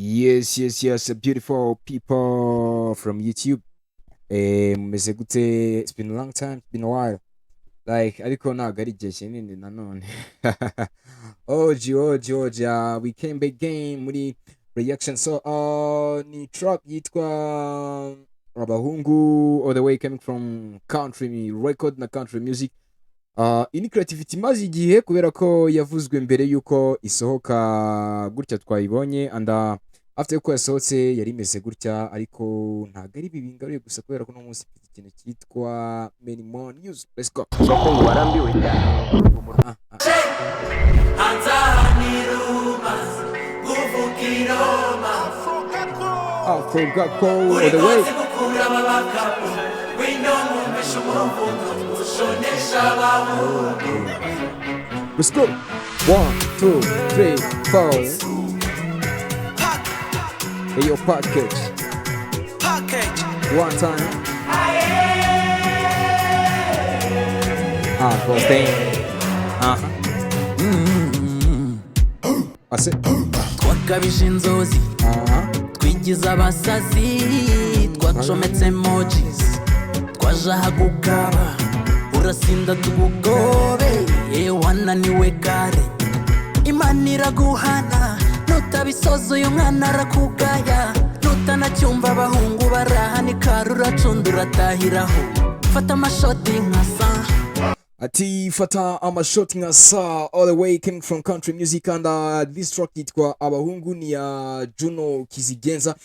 Yes, beautiful people from YouTube. Mumeze gute? It's been a long time, it's been a while. Like, ariko ntabwo ari igihe kinini nanone. OG, OG, OG, we came back again muri reaction. So, ni track yitwa Abahungu, all the way coming from Country Record na Country Music. Iyi ni creativity imaze igihe kubera ko yavuzwe mbere yuko isohoka gutya twayibonye, and after yuko yasohotse yari imeze gutya, ariko ntabwo ari ibi bingaruye gusa kubera ko uno munsi mfite ikintu cyitwa many more news. Let's go. Uvuga ko ngo warambiwe cyane. Ah, ah. Anzaniruma kuvuga i Roma. Afro Gakko all the way. Uri gukura ababakapu, wino nkumvisha umuvundo ushonesha abahungu. Let's go. One, two, three, four. Hey, your package. Package. One time. Ah, first thing. I said. Twakabije inzozi, twigize abasazi, twacometse emojis, twaje ahagukaba, urasinda tugugobe, wananiwe kare, Imana iraguhana nutabisoza, uyu mwana arakugaya nutanacyumva. Abahungu barahanika, ruracunda, uratahiraho, fata amashoti nka sa. Ati fata amashoti nka sa, all the way coming from Country Music, and this track yitwa Abahungu, ni ya Juno Kizigenza.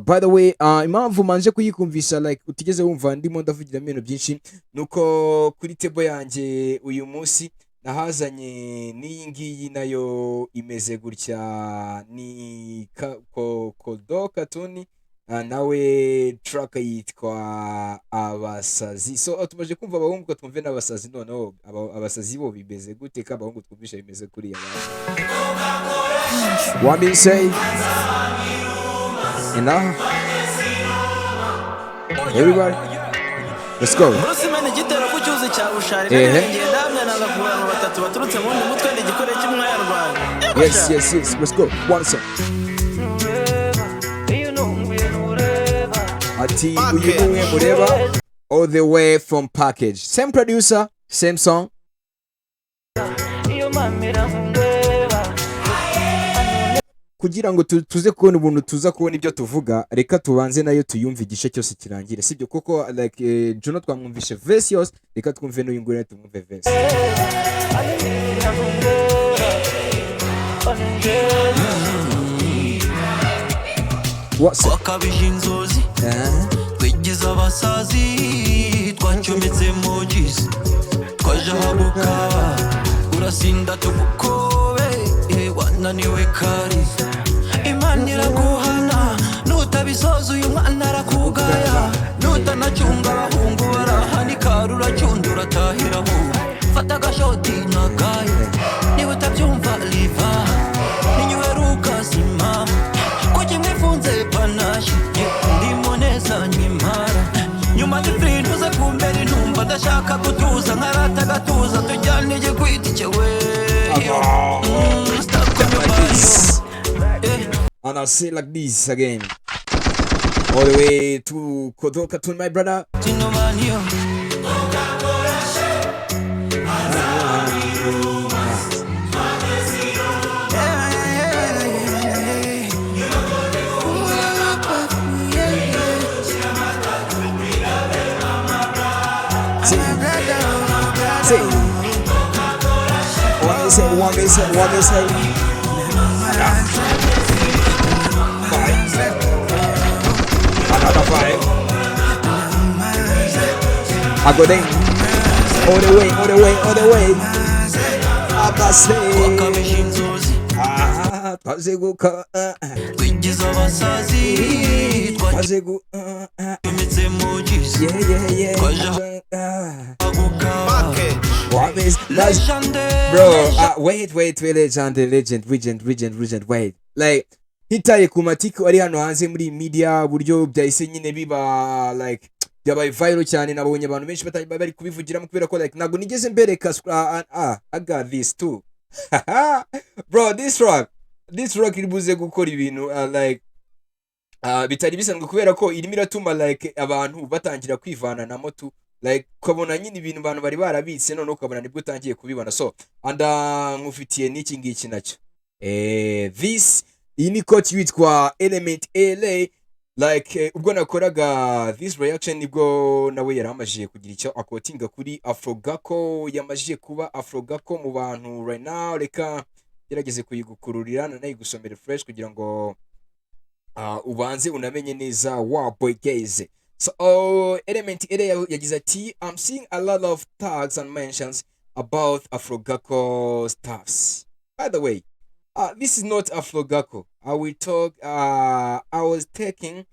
By the way, impamvu manje kuyikumvisha, like utigeze wumva ndimo ndavugiramo ibintu byinshi, nuko kuri table yanjye uyu munsi nahazanye n'iyi ngiyi nayo imeze gutya, ni Kodo Katuni, nawe track yitwa Abasazi. So tumaze kumva abahungu, ko twumve n'abasazi noneho. Abasazi bo bimeze gute? Ko abahungu twumvisha bimeze kuriya? What me say? And now everybody, let's go. Bruce imena igitero ku cyuzi cya Bushari. Narengeye ndahamya, nanga ku bantu batatu baturutse mu wundi mutwe, ndi igikore cy'umwayarwanda. Yes, let's go. One sec. Ati uyu ni umwe mureba, all the way from Package, same producer, same song. Kugira ngo tuze kubona ubuntu, tuza kubona ibyo tuvuga, reka tubanze nayo tuyumve igice cyose kirangire, sibyo? Kuko like Juno twamwumvishe verse yose, reka twumve n'uyu nguyu nawe tumwumve verse. What's up? Twakabije inzozi, twigize abasazi, twacometse emojis, twaje ahagukaba, urasinda tugukobe, wananiwe kare, Imana iraguhana nutabisoza, uyu mwana arakugaya nutanacyunga. Abahungu barahanika, ruracyunda, uratahiraho, fata agashoti nagayo, niba utabyumva riva ninyuheruka sima kuki mwifunze panache, ndimo neza nyimara nyuma ndi free, ntuze kumbera intumva, ndashaka gutuza nkarata agatuza, tujyane igikwiti cyewe. Stuck on your body. This. Eh. And I'll say like this again. All the way to Kodo Katun, my brother. Tino man. Say, say. What me say, what me say, what me say. Five. Another five. I go down. All the way, all the way, all the way. Abase. Twakabije inzozi, Ah, twaze guka. Ah, ah. twigize abasazi, Twaze gu. Ah, ah. twacometse emojis, Yeah. twaje Ah. ahagukaba. What is Legende. Bro, wait, wait, wait, legend, legend, legend, legend, legend, wait. Like, ntitaye ku matiku ari hano hanze muri media, buryo byahise nyine biba like byabaye viral cyane, nabonye abantu benshi batari bari kubivugiramo kubera ko like ntabwo nigeze mbereka. Ah, I got this too, bro, this track. This track iri buze gukora ibintu like bitari bisanzwe, kubera ko irimo iratuma like abantu batangira kwivananamo tu, like ukabona nyine ibintu abantu bari barabitse, none ukabona nibwo utangiye kubibona. So and nkufitiye n'iki ngiki nacyo. This iyi ni quote witwa Element Eleeeh. Like ubwo nakoraga this reaction, nibwo nawe yari amajije kugira icyo aquotinga kuri Afrogako, yamajije kuba Afrogako mu bantu right now. Reka gerageze kuyigukururira, nanayigusomere fresh kugira ngo ubanze unamenye neza wa boy gaze. So Element Eleeeh yagize ati: "I'm seeing a lot of tags and mentions about Afrogako stuffs. By the way, this is not Afrogako. I will talk I was taking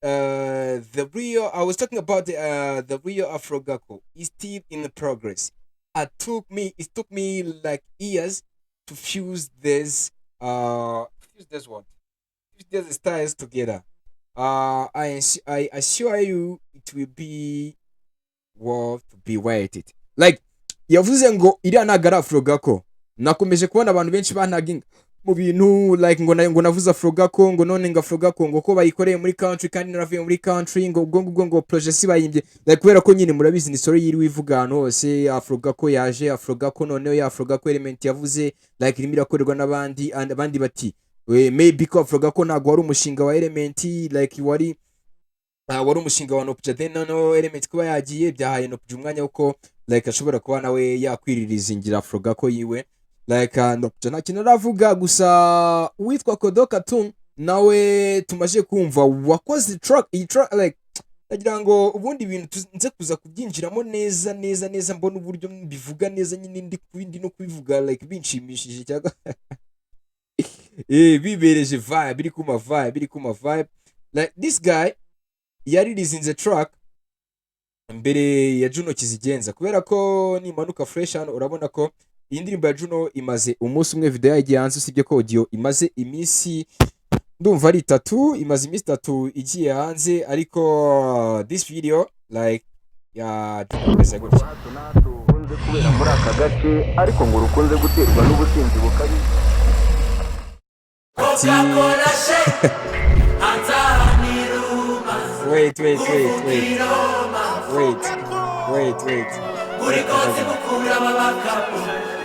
the real I was talking about the real Afrogako is still in the progress. It took me like years to fuse this what fuse these styles together. I assure you it will be worth to be waited." Like yavuze ngo iriya ntabwo ari Afrogako. Nakomeje kubona abantu benshi bantaginga mu bintu like ngo navuze Afrogako, ngo none ngo Afrogako ngo ko bayikoreye muri country kandi naravuye muri country, ngo ubwo ngubwo ngo projet si bayimbye, like kubera ko nyine murabizi ni story yiriwe ivuga ahantu hose, Afrogako yaje, Afrogako noneho ya Afrogako Element yavuze like irimo irakorerwa n'abandi, and abandi bati we maybe ko Afrogako ntabwo wari umushinga wa Element, like wari umushinga wa Noopja. Then noneho Element kuba yagiye byahaye Noopja umwanya wuko like ashobora kuba nawe yakwiririzingira Afrogako yiwe. Like Noopja nta kintu aravuga, gusa uwitwa Kodo Cartoon nawe tumaze kumva wakoze track, iyi track, like ndagira ngo ubundi ibintu nze kuza kubyinjiramo neza neza neza, mbona uburyo mbivuga neza nyine, ndi kubindi no kubivuga like binshimishije cyangwa bibereje vibe, biri kuma vibe, biri kuma vibe. Like this guy yaririzinze track mbere ya Juno Kizigenza, kubera ko nimanuka fresh hano urabona ko iyi ndirimbo ya Juno imaze umunsi umwe video yagiye hanze, usibye ko audio imaze iminsi, ndumva ari itatu, imaze iminsi 3 igiye hanze, ariko this video like ya Juno imeze gutya. Hato na hato rukunze kubera muri aka gace, ariko ngo rukunze guterwa n'ubusinzi bukabije. Ati Coca-Cola shake hanze aha ni rumors. Wait, wait, wait, wait. Wait, wait, wait. Buri kozi gukura ababakapu,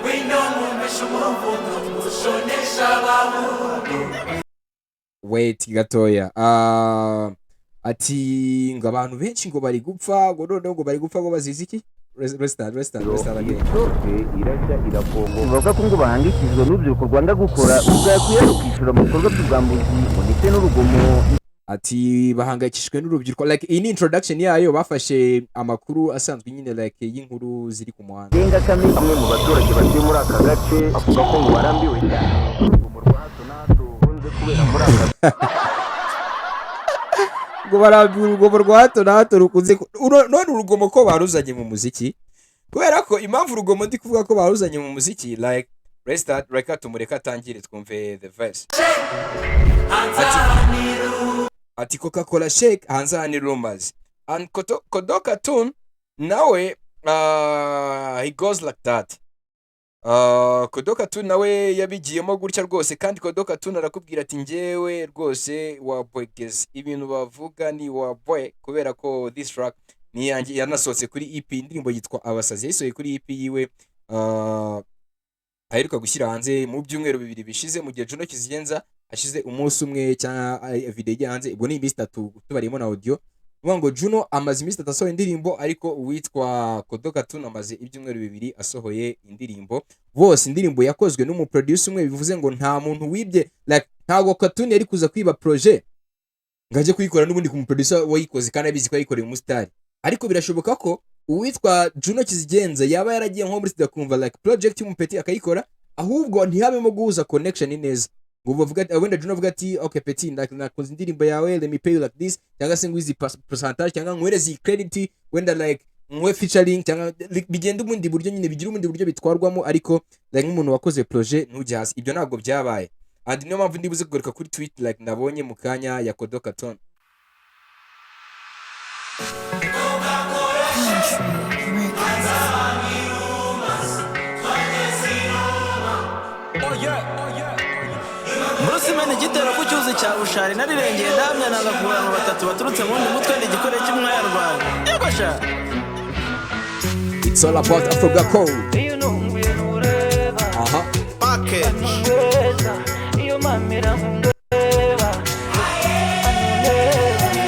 wino nkumesha umuvundo ushonesha abahungu. Wait gatoya. Ati ngo abantu benshi ngo bari gupfa, ngo noneho ngo bari gupfa ngo bazize iki? Restart, restart, restart again. Soke irashya irakongo. Bavuga ko ngo bahangikishijwe n'urubyiruko rwanga gukora, rugakwiye rukishura mu bikorwa by'ubwambuzi ngo ndetse n'urugomo. Ati bahangayikishijwe n'urubyiruko. Like iyi ni introduction yayo, bafashe amakuru asanzwe nyine like y'inkuru ziri ku muhanda. Ndengakamere. Bamwe mu baturage batuye muri aka gace bavuga ko ngo barambiwe cyane urugomo rwa hato na hato rukunze kubera muri aka Ngo barambiwe urugomo rwa hato na hato rukunze none urugomo ko baruzanye mu muziki? Kubera ko impamvu urugomo ndi kuvuga ko baruzanye mu muziki, like restart, reka tumureke atangire twumve the verse. Hanze aha ni rumors. Ati Coca Cola shake hanze aha ni rumors. And Kodo Cartoon nawe he goes like that. Kodo Cartoon nawe yabigiyemo gutya rwose, kandi Kodo Cartoon arakubwira ati njyewe rwose wa boy geze ibintu bavuga ni wa boy, kubera ko this track ni iyanjye, yanasohotse kuri EP, indirimbo yitwa Abasazi yayisohoye kuri EP yiwe aheruka gushyira hanze mu byumweru 2 bishize, mu gihe Juno Kizigenza ashize umunsi umwe cyangwa video igiye hanze, ubwo ni iminsi 3 tubariyemo na audio. Uvuga ngo Juno amaze iminsi 3 asohoye indirimbo, ariko uwitwa Kodo Cartoon amaze ibyumweru 2 asohoye indirimbo. Bose indirimbo yakozwe n'umuproducer umwe, bivuze ngo nta muntu wibye, like ntabwo Cartoon yari kuza kwiba projet ngo ajye kuyikora n'ubundi ku muproducer wayikoze kandi abizi ko yayikoreye umusitari. Ariko birashoboka ko uwitwa Juno Kizigenza yaba yaragiye nko muri studio akumva like project y'umupeti akayikora, ahubwo ntihabemo guhuza connection neza, ngo bavuga ati, wenda Juno avuga ati: "Okay petit, nakunze indirimbo yawe, let me pay you like this," cyangwa se ngo izi percentage, cyangwa nkuhereze iyi credit, wenda like nkuhe featuring, cyangwa like, bigenda ubundi buryo nyine, bigira ubundi buryo bitwarwamo, ariko like nk'umuntu wakoze projet ntujye hasi. Ibyo ntabwo byabaye, and niyo mpamvu ndibuze kugaruka kuri tweet like nabonye mu kanya ya Kodo Cartoon. Country Records. Oh yeah, oh yeah. Igitero ku cyuzi cya Bushari, narirengeye ndahamya, nanga ku bantu batatu baturutse mu wundi mutwe, ndi igikore cy'umwayarwanda. Yego sha. It's all about Afro Gako. Aha. Package.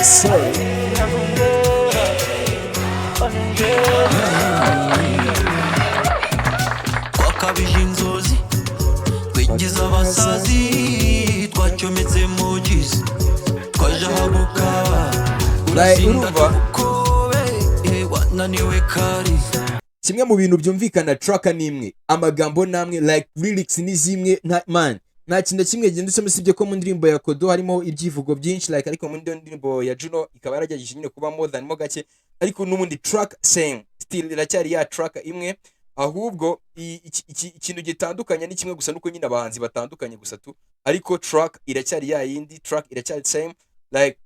Sorry. Twakabije inzozi, twigize abasazi, twacometse emojis, twaje ahabukaba. Like, urumva? Tugukobe wananiwe kari. Kimwe mu bintu byumvikana, track ni imwe, amagambo namwe, like lyrics ni zimwe. Nta man, nta kintu na kimwe gihindutse, usibye ko mu ndirimbo ya Kodo harimo ibyivugo byinshi, like, ariko mu ndirimbo ya Juno ikaba yaragerageje nyine kuba more than mo gake, ariko n'ubundi track same, still iracyari ya track imwe. Ahubwo ikintu gitandukanye ni kimwe gusa, nuko nyine abahanzi batandukanye gusa tu, ariko track iracyari ya yindi, track iracyari same. Like,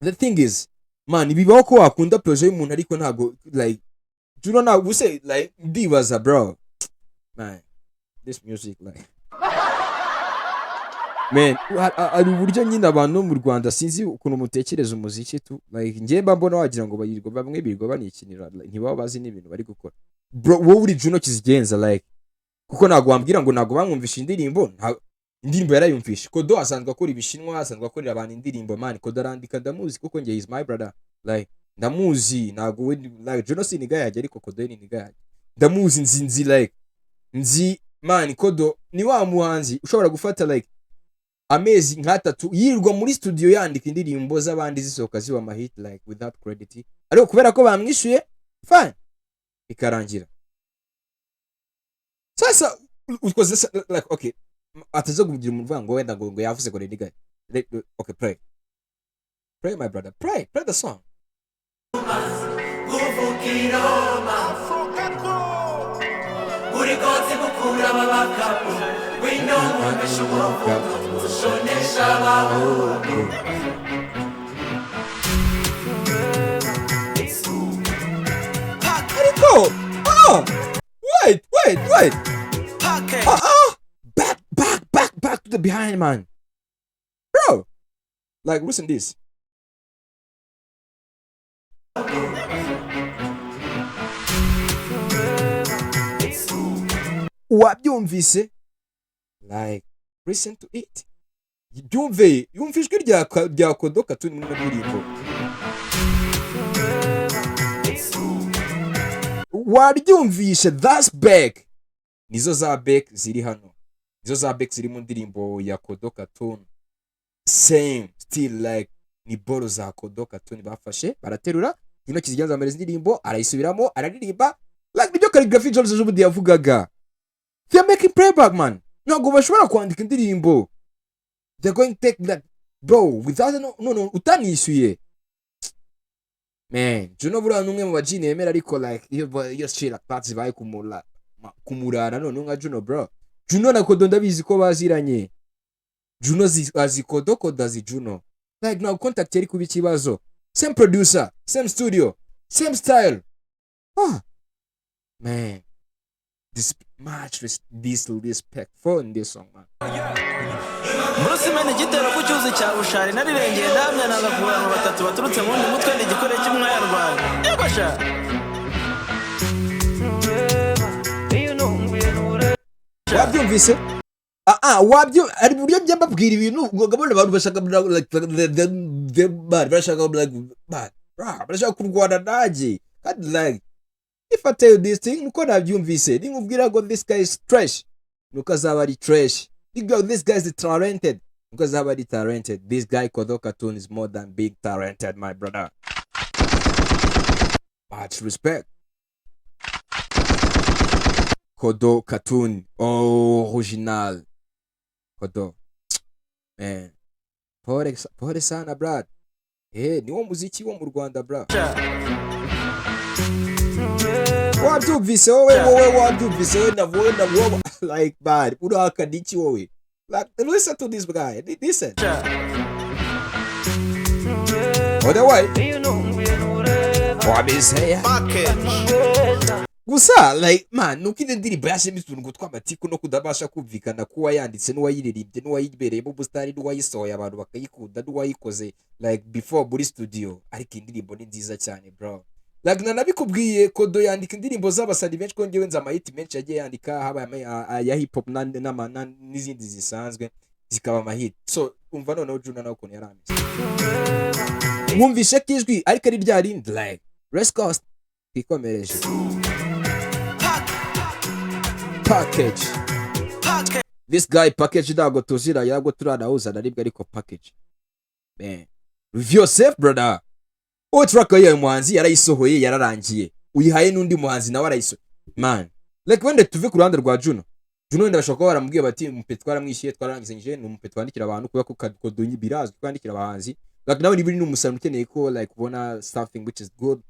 the thing is, man, bibaho ko wakunda projet y'umuntu, ariko ntago, like, Juno ntabwo use, like, ndibaza, bro, man, this music, like, man, hari uburyo nyine abantu bo mu Rwanda, sinzi ukuntu mutekereza umuziki tu. Like, njye mba mbona wagira ngo bayirirwa, bamwe birirwa banikinira, like, ntibaba bazi n'ibintu bari gukora. Bro, wowe uri Juno Kizigenza, like, kuko ntabwo wambwira ngo ntabwo bamwumvisha indirimbo. Indirimbo yarayumvishe. Kodo asanzwe akora ibishinwa, asanzwe akorera abantu indirimbo, man. Kodo arandika, ndamuzi kuko njye is my brother, like, ndamuzi. Ntabwo we, like, Juno si nigga yanjye, ariko Kodo ni nigga yanjye, ndamuzi, nzi, like, nzi, man. Kodo ni wa muhanzi ushobora gufata, like, amezi nk'atatu yirirwa muri studio yandika indirimbo z'abandi, zisohoka ziba amahit, like, without credit, ariko kubera ko bamwishyuye, fine, bikarangira. Sasa ukoze like, okay, ataza kugira umuntu uvuga ngo wenda ngo yavuze ngo ni nigga. Okay, pray, pray, my brother, pray, play the song. Kuvuka i Roma buri kotsi gukura ababakapu, wino nkumvisha umuvugo ushonesha abahungu. Ariko, ah, wait, wait, wait. Package. Ah ah, back, back, back, back to the behind, man, bro. Like, listen this. Wabyumvise? Like, listen to it, byumve, yumva ijwi rya Kodo Katuni muri ino ndirimbo. Waryumvishe? That's back, nizo za back ziri hano, nizo za back ziri mu ndirimbo ya Kodo Katuni. Same, still, like, ni boro za Kodo Katuni bafashe baraterura. Juno Kizigenza mbere indirimbo arayisubiramo, araririmba, like, nibyo Khaligraph Jones ejo yavugaga. They are making playback, man. Ntabwo bashobora kwandika indirimbo. They're going to take that, bro, without, no, utanishyuye, man. Juno buriya ni umwe mu bajini yemera, ariko, like, iyo shit, like, parts zibaye kumurara noneho nka Juno, bro. Juno na Kodo ndabizi ko baziranye. Juno azi Kodo, Kodo azi Juno. Like, ntabwo contact yari kuba ikibazo. Same producer, same studio, same style. Ah man, this much disrespectful in this song, man. Bruce Mene, igitero ku cyuzi cya Bushari, narirengeye ndahamya, nanga ku bantu batatu baturutse mu wundi mutwe, ndi igikore cy'umwayarwanda. Yego sha. Wabyumvise? Ah ah, wabyo, hari uburyo njya mbabwira ibintu ngo ngabone abantu bashaka, like, man, barashaka, like, man, barashaka kurwana nanjye. Kandi, like, if I tell you this thing, nuko nabyumvise. Ninkubwira ngo this guy is trash, nuko azaba ari trash. Ninkubwira ngo this guy is talented, nuko azaba ari talented. This guy Kodo Cartoon is more than big talented, my brother. Much respect, Kodo Cartoon original. Kodo, man, pole, pole sana, brad. Eh, niwo muziki wo mu Rwanda, bra. Wabyumvise wowe? Wowe wabyumvise? Wowe na wowe na wowe, like, bad, urahakana iki wowe? Like, listen to this guy, listen otherwise wabizeye. Package. Gusa like man, nuko ino ndirimbo yashemo utuntu tw'amatiku no kudabasha kumvikana k'uwayanditse n'uwayiririmbye n'uwayibereyemo ubusitani n'uwayisohoye abantu bakayikunda n'uwayikoze like before muri studio. Ariko iyi ndirimbo ni nziza cyane, bro. Like nanabikubwiye, Kodo yandika indirimbo z'abasani benshi, ko ngewe nzi amahiti menshi yagiye yandika, habaye aya hip hop n'izindi zisanzwe zikaba amahiti. So umva noneho Juno nawe ukuntu yari ameze, mwumvishe ko ijwi ariko ari rya rindi. Like let's go, twikomereje package. This guy package ntabwo tuziranye, ntabwo turanahuza na rimwe, ariko package, man, review yourself, brother. Uwo track yayo muhanzi yarayisohoye, yararangiye, uyihaye n'undi muhanzi nawe arayisohoye. Man, like wenda tuve ku ruhande rwa Juno. Juno wenda bashobora kuba baramubwiye bati umupe twaramwishyuye, twararangizanyije, ni umupe twandikira abantu, kubera ko Kodo birazwi kwandikira abahanzi. Like nawe niba uri n'umusaruro ukeneye ko like ubona something which is good,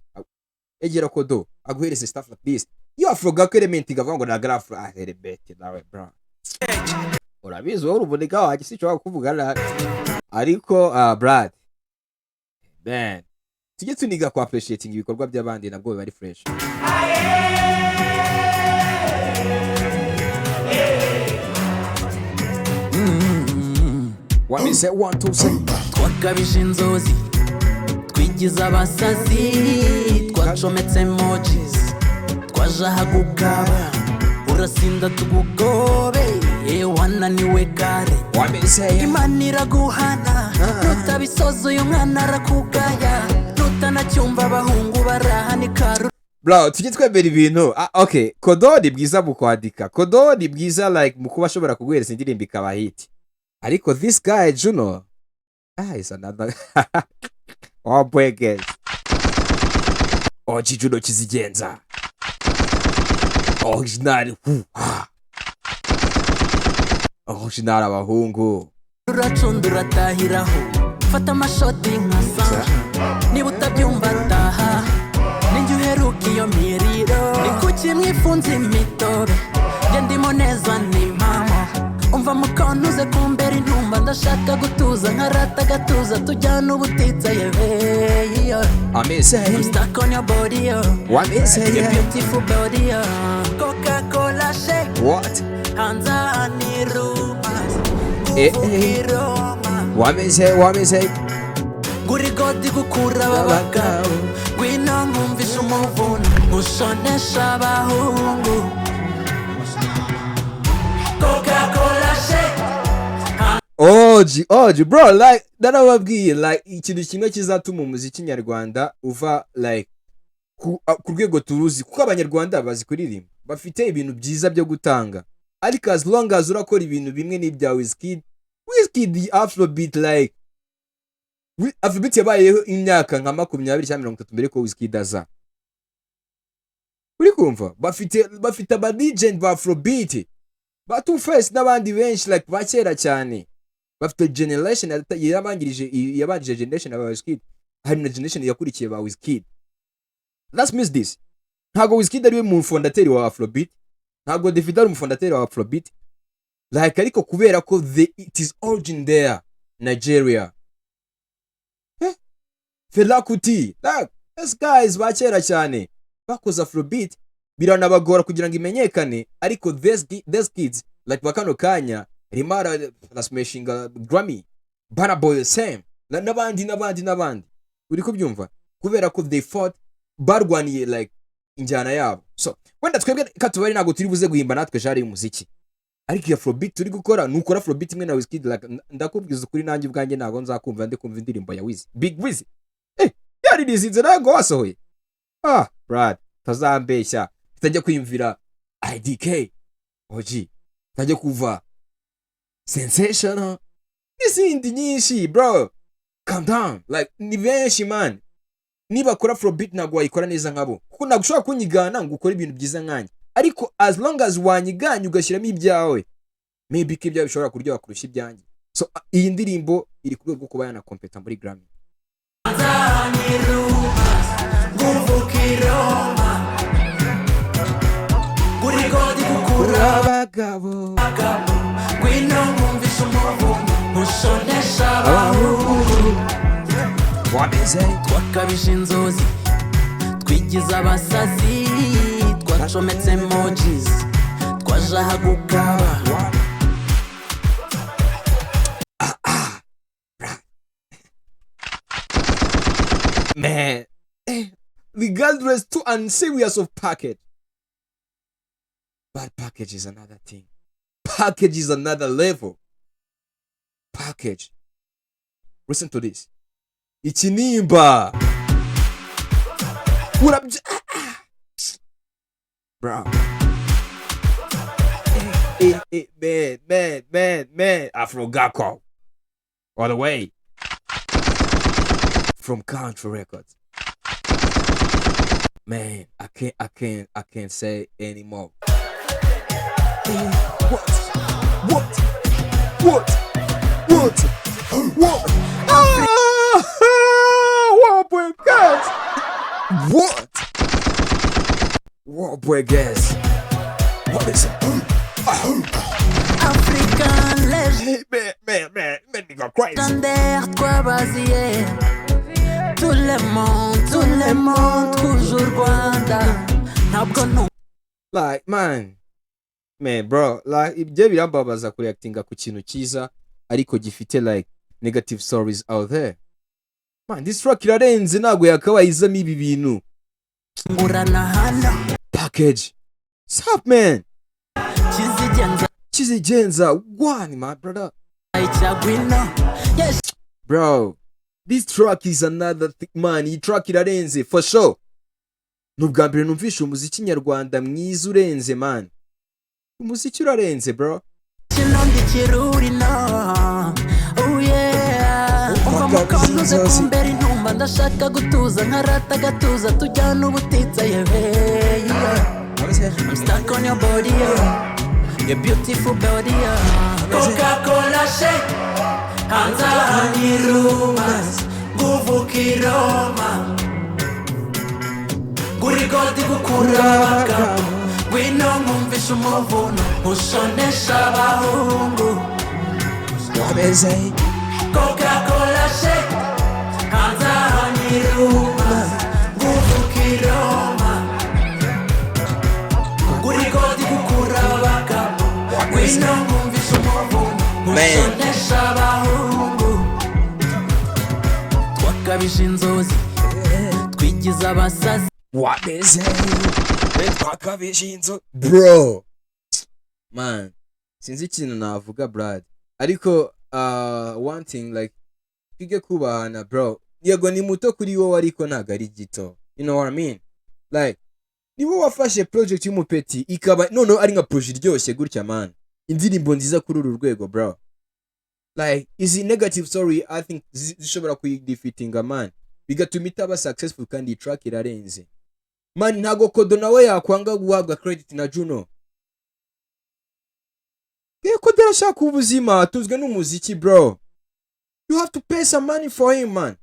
egera Kodo aguhereze stuff like this. Iyo afro gako element igavuga ngo ntabwo ari afro, ah, element nawe bro urabizi wowe uri umuniga wanjye, sinshobora kuvuga nabi, ariko Brad man, tujye tuniga ku appreciating ibikorwa by'abandi, nabwo biba ari fresh. One is one two three. Twakabije inzozi, twigize abasazi, twacometse emojis, twaje ahagukaba, urasinda tugugobe, wananiwe kare. One is Imana iraguhana nutabisoza, uyu mwana arakugaya nutanacyumva, abahungu barahanika. Bro, tujye twemera ibintu. Ah, okay, Kodo ni bwiza mu kwandika, Kodo ni bwiza like mu kuba ashobora kuguhereza indirimbo ikaba hit, ariko this guy Juno, ah, is another oh boy, guys. OG Juno kizigenza original, hu ha, original abahungu. Uracunda uratahiraho, fata amashoti nka sanje, niba utabyumva taha, ninjye uheruka iyo miriro. Ni kuki mwifunze imitobe? Njye ndimo neza, ni mama. Umva mukantuze kumbera intumba, ndashaka gutuza nkarata agatuza, tujyana ubutitsa yewe. Ameze. I'm stuck on your body, yo. Wameze. Your beautiful body, yo. Coca-Cola shake. What? Hanze aha ni rumors. Eh, Kuvuga eh. i Roma. Wameze, wameze. Guri godi gukura abagabo, ngwino nkumvisha umuvuno ushonesha abahungu. Coca-Cola shake. OG OG bro, like narababwiye, like ikintu kimwe kizatuma umuziki nyarwanda uva like ku rwego turuzi, kuko abanyarwanda bazi kuririmba, bafite ibintu byiza byo gutanga, ariko as long as urakora ibintu bimwe n'ibya Wizkid. Wizkid afrobeat, like afrobeat yabayeho imyaka nka 20 cyangwa 30 mbere ko Wizkid aza. Uri kumva bafite aba legend ba afrobeat, ba Two Face n'abandi benshi like ba kera cyane, bafite generation yabanjirije generation ya ba Wizkid, hari na generation yakurikiye ba Wizkid. Let's miss this: ntabwo Wizkid ariwe mu fondateur wa afrobeat, ntabwo Davido ari umufondateur wa afrobeat, like ariko kubera ko it is origin there, Nigeria, Fela Kuti, like these guys ba kera cyane bakoze afrobeat, biranabagora kugira ngo imenyekane. Ariko these kids like bakano kanya rimara arasmashinga Grammy, Burna Boy the same, n'abandi n'abandi n'abandi. Uri kubyumva, kubera ko they fought, barwaniye like injyana yabo. So wenda twebwe katubari ntabwo turi buze guhimba natwe genre y'umuziki, ariko iyo afrobeat turi gukora, nukora afrobeat imwe na Wizkid, like ndakubwiza ukuri, nanjye ubwanjye ntabwo nzakumva ndi kumva indirimbo ya Wiz Big Wiz yaririzinze nawe ngo wasohoye. Ah Brad, tazambeshya, tutajya kwiyumvira IDK OG, tutajya kuva Sensational n'izindi nyinshi. Bro, calm down, like ni benshi man. Nibakora afrobeat ntabwo wayikora neza nkabo, kuko ntabwo ushobora kunyigana ngo ukore ibintu byiza nkanjye, ariko as long as wanyiganye ugashyiramo ibyawe, maybe ko ibyawe bishobora kuryoha kurusha ibyanjye. So iyi ndirimbo iri ku rwego rwo kuba yanakompeta muri Grammy. Aha ni rumors, kuvuga i Roma. Guri godi gukura abagabo, abagabo, ngwino nkumvisha umuvuno ushonesha abahungu. Wameze. Twakabije inzozi, twigize abasazi, Twacometse emojis, twaje aha gukaba. What? Ah, ah, bruh. Man, regardless to unserious of package. But package is another thing. Package is another level. Package. Listen to this. Ikinimba. What up? Ah, ah. Bro. Eh, eh, man, man, man, man. Afro Gako. All the way. From Country Records. Man, I can't say anymore. What? What? What? What? What? Ah! What boy guys? What? What boy guys? What is it? African Hey, man, man, man, man, nigga crazy. Légendaire twabaziye. Tout le monde, tout le monde, toujours Rwanda. Ntabwo Like, man, man, bro, like, ibyo birambabaza kureactinga ku kintu cyiza ariko gifite like negative stories out there. Man, this track irarenze, ntabwo yakabaye izamo ibi bintu. Ntungurana hano. Package. Stop, man. Kizigenza. Kizigenza one, my brother. Icyagwino, yes. Bro, this track is another thing, man. Iyi track irarenze for sure. Ni ubwa mbere numvishe umuziki nyarwanda mwiza urenze, man. Umuziki urarenze, bro. Kino ndi kirurino, oh yeah. Umva mukantuze kumbera intumba, ndashaka gutuza nkarata agatuza tujyana ubutitsa yewe, yeah. I'm stuck on your body, yeah. Your beautiful body, yeah. Coca-Cola shake, hanze aha ni rumors, nguvuka i Roma. Guri gold gukura abagabo, ngwino nkumvishe umuvuno, ushonesha abahungu. Coca-Cola shake, hanze aha ni rumors, nguvuka i Roma. Guri gold gukura abagabo, ngwino nkumvishe umuvuno, ushonesha abahungu. Twakabije inzozi, twigize abasazi. What is it? Bro, man, sinzi ikintu navuga, Brad, ariko one thing, like, twige kubahana, bro. Yego ni muto kuri wowe ariko ntabwo ari gito, you know what I mean? Like, niba wafashe project y'umupeti ikaba noneho ari nka project iryoshye gutya, man, indirimbo nziza kuri uru rwego, bro, like, izi negative story I think zishobora kuyidefeatinga, man, bigatuma itaba successful. Kandi iyi track irarenze, man. Ntago Kodo nawe yakwanga guhabwa credit na Juno. Kodo arashaka ubuzima, atuzwe n'umuziki, bro. You have to pay some money for him, man.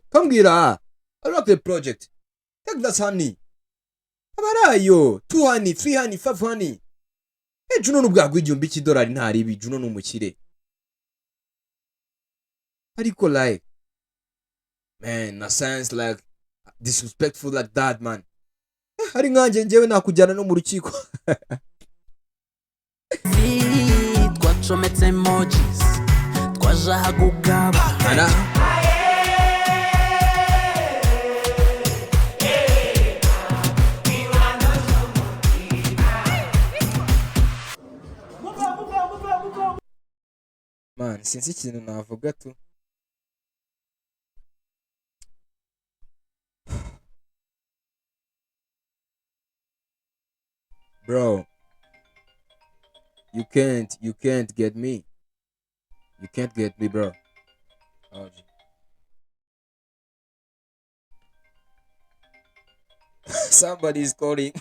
Kambwira, ah, I like the project, take that honey, abarayo 2 honey, 3 honey, 5 honey. Eh, Juno n'ubwagwa $1000 ntaribi. Juno ni umukire, ariko like, man, na sense like disrespectful like that, man. Eh, ari nkanjye njyewe nakujyana no mu rukiko. Twacometse emojis, twaje aha gukaba. Ana man, sinzi ikintu navuga tu. Bro, you can't get me, you can't get me, bro. Oh, somebody is calling.